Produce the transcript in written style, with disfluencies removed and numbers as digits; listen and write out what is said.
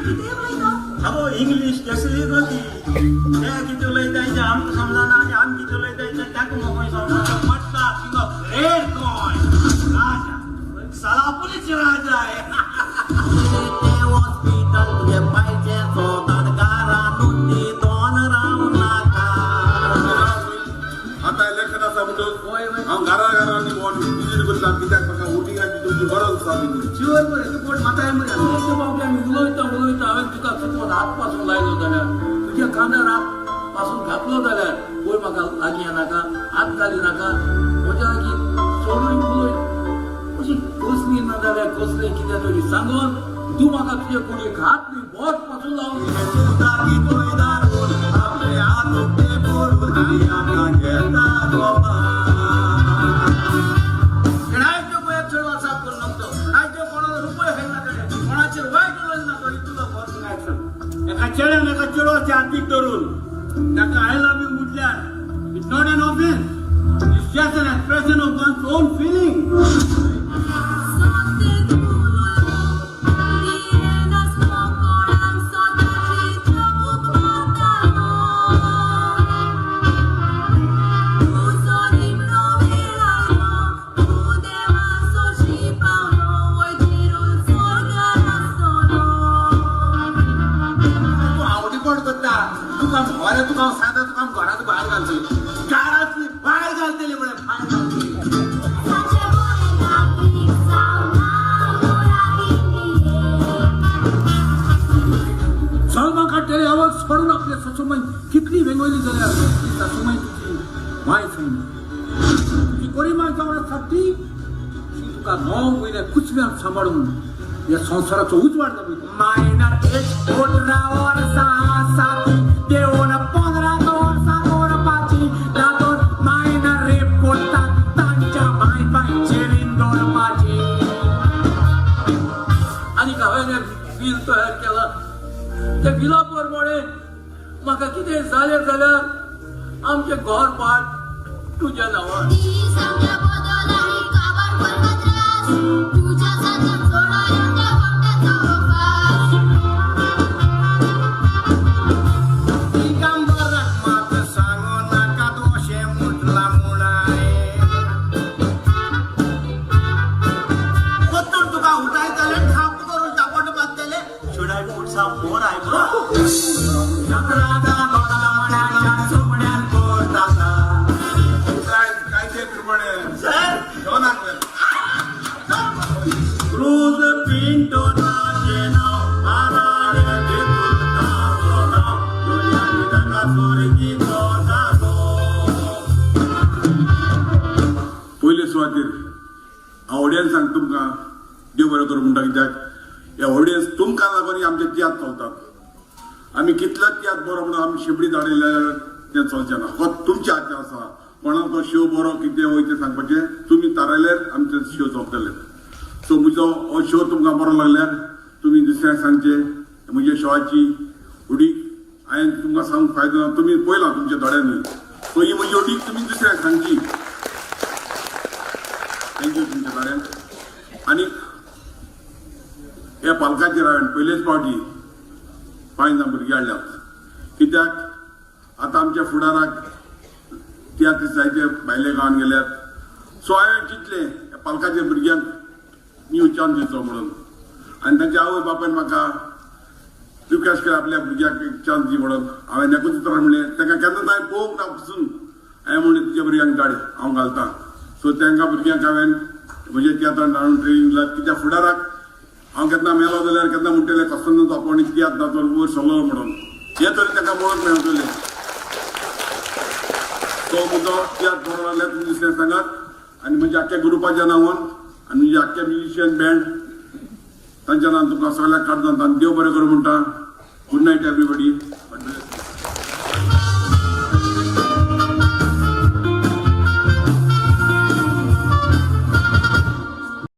कितें उलयता? अगो इंग्लीश कसली गो ती? ते कितें उलयता तें आमकां समजना आनी आमी कितें उलयता तें ताका खंय समजना. पडटा किंग ऑफ रेड गोंय राजा, सालापुरीच राजा आहे. हॉस्पिटल तुगे पायचे सोदात घरा नुस्ती दोन राव नाका. आता इलेक्शन आसा म्हणटकच हांव घरा घरांनी भोंवन विजीट करता, कित्याक म्हाका वोटिंगाची तुमची गरज आसा. शुअर मरे, तूं कोण माताय मरे. तुमचे बाबतींत आमी उलयता उलयता हांवें तुका चुकोन हात पासून लायलो जाल्यार, तुज्या खांदार हात पासून घातलो जाल्यार, पळय म्हाका लागीं येनाका, हात घाली नाका, म्हज्या लागीं सोडून उलय अशी कसली ना जाल्यार कसलें कितें तरी सांगून तूं म्हाका तुजे कुडीक हात न्ही बोट पासून लावन. आपले हात उक्ते करून आमकां घेता गोवा. आयज पळय चेडो आसा करून नको, आयज कोणालो रुपयो खायना, तेणे कोणाचेर वायट उलयना, तो इतलो फरक काय सांग. एका चेड्यान एका चेडवाच्या हातीक धरून ताका I love you म्हटल्यार it's not an offence, it's just an expression of one's own feeling. तूं आवडीपण करता, तुका बरें, तुका हांव सांगता, तुका हांव घरांत भायर घालतली, घरांतली भायर घालतली म्हळें, भायर घालतली. सलमान काडटले आवाज सोडून आपले सासूमाई कितली वेंगयली जाल्यार ती सासूमाई तुजी माय सांग, तुजी कोरी माय जावन आसा ती ती तुका 9 म्हयने कुचव्यान सांबाळून ह्या संवसाराचो उजवाड दाखयता. मायनर एज 18 वर्सां साती देवन 15 वर्सां दवरपाची, तातूंत मायनर रेप करतात तांच्या माय बापायचेर दवरपाची. आनी हांवें बील तयार केला, त्या बिला प्रमाणे म्हाका कितें जालें जाल्यार आमचें घर भाट तुज्या नांवार. तुझ्या साथ्यान सोडोया त्या फास. दिगंबराक मात सांगू नाकात अशें म्हटलां म्हूण. पोत्तून तुका उठायतले, थाप करून चापट मारतले. Should I put some more eyebrow? चक्राचा सुमण्यान करता. काय कायदे प्रमाणे सर. दोनाक. क्रूज पिंटो नाचे नाव आराडे ताजो नाव दुनिया ताका स्वर्गीचो जागो. पयले सुवातेर हांव ऑडियन्सांक तुमकां देव बरें करूं म्हणटा, कित्याक हे ऑडियन्स तुमकां लागून आमचे तियात्र चलतात. आमी कितलो तियात्र बरो म्हणून आमी शिबडी धाडिल्ले तें चलचें ना. फक्त तुमच्या हातीर आसा कोणाक तो शो बरो कितें वयता तें सांगपाचें. तुमी थारायल्यार आमचे शो चलतले. सो म्हजो हो शो तुमकां बरो लागल्यार तुमी दुसऱ्यांक सांगचे. म्हज्या शोआची उडीक हांवें तुमकां सांगूंक फायदो ना, तुमी पळयलां तुमच्या दोळ्यांनी. सो ही म्हजी उडीक तुमी दुसऱ्यांक सांगची. Thank you तुमच्या दोळ्यांक. आनी ह्या पालकाचेर हांवें पयलेच फावटी 5 जाण भुरगीं हाडल्यात, कित्याक आतां आमच्या फुडाराक तियात्र जायते भायले गांवान गेल्यात. सो हांवें चिंतलें ह्या पालकाच्या भुरग्यांक न्यू चान्स दिवचो म्हणून आनी तांच्या आवय बापायन म्हाका रिक्वेस्ट केला आपल्या भुरग्याक एक चान्स दी म्हणून. हांवें एकूच उतरान म्हणलें तांकां, केन्नाच हांवें पळोवंक ना पसून, हांवें म्हणलें तुज्या भुरग्यांक धाड, हांव घालतां. सो तांकां भुरग्यांक हांवें म्हज्या तियात्रान हाडून ट्रेनींग दिला, कित्याक फुडाराक हांव केन्ना मेलो जाल्यार केन्ना म्हणटलें कस्तनाचो आपूण तियात्र नाचोन वयर सरलो म्हणून, हे तरी तांकां वळख मेळटलें. तो म्हजो तियात्र बरो लागल्यार तुमी दुसऱ्यांक सांगात आनी म्हज्या आख्ख्या ग्रुपाच्या नांवान आनी म्हज्या आख्ख्या म्युजिशियन बँड तांच्या नांवान तुमकां सगळ्याक काडटा आनी देव बरें करूं म्हणटा. Good night everybody.